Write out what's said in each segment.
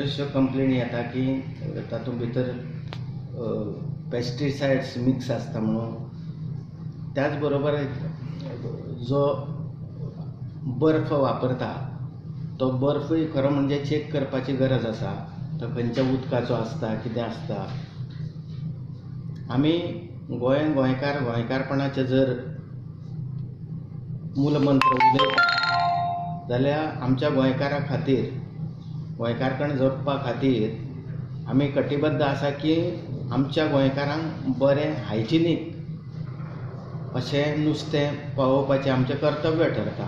बऱ्योचश्यो कंप्लेनी येता की तातूंत भितर पेस्टिसायड्स मिक्स आसता म्हणून. त्याच बरोबर जो बर्फ वापरता तो बर्फूय खरो म्हणजे चॅक करपाची गरज आसा, तो खंयच्या उदकाचो आसता, कितें आसता. आमी गोंयांत गोंयकार गोंयकारपणाचें जर मूलमंत्र उलयता जाल्यार आमच्या गोंयकारां खातीर, गोंयकारपण जगपा खातीर आमी कटिबद्ध आसा की आमच्या गोंयकारांक बरें हायजिनीक अशें नुस्तें पावोवपाचें आमचें कर्तव्य ठरता.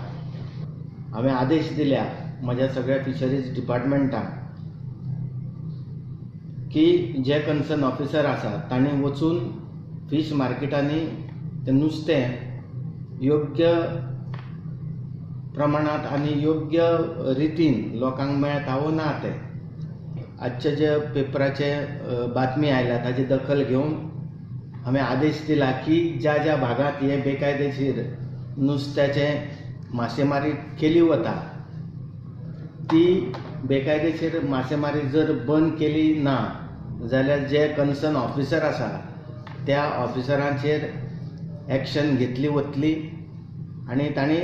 हांवें आदेश दिल्या म्हज्या सगळ्या फिशरीज डिपार्टमेंटाक की जे कन्सर्न ऑफिसर आसा तांणी वचून फीश मार्केटांनी तें नुस्तें योग्य प्रमाणांत आनी योग्य रितीन लोकांक मेळटा वो ना तें. आजचे जे पेपराचे बातमी आयल्या ताची दखल घेवन हांवें आदेश दिला की ज्या ज्या भागांत हे बेकायदेशीर नुस्त्याचे मासेमारी केली वता ती बेकायदेशीर मासेमारी जर बंद केली ना जाल्यार जे कन्सर्न ऑफिसर आसा त्या ऑफिसरांचेर एक्शन घेतली वतली आनी तांणी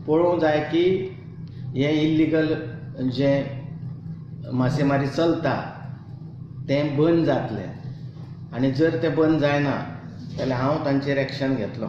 पळोवंक जाय की हें इल्लिगल जें मासेमारी चलता तें बंद जातलें आनी जर तें बंद जायना जाल्यार हांव तांचेर एक्शन घेतलो.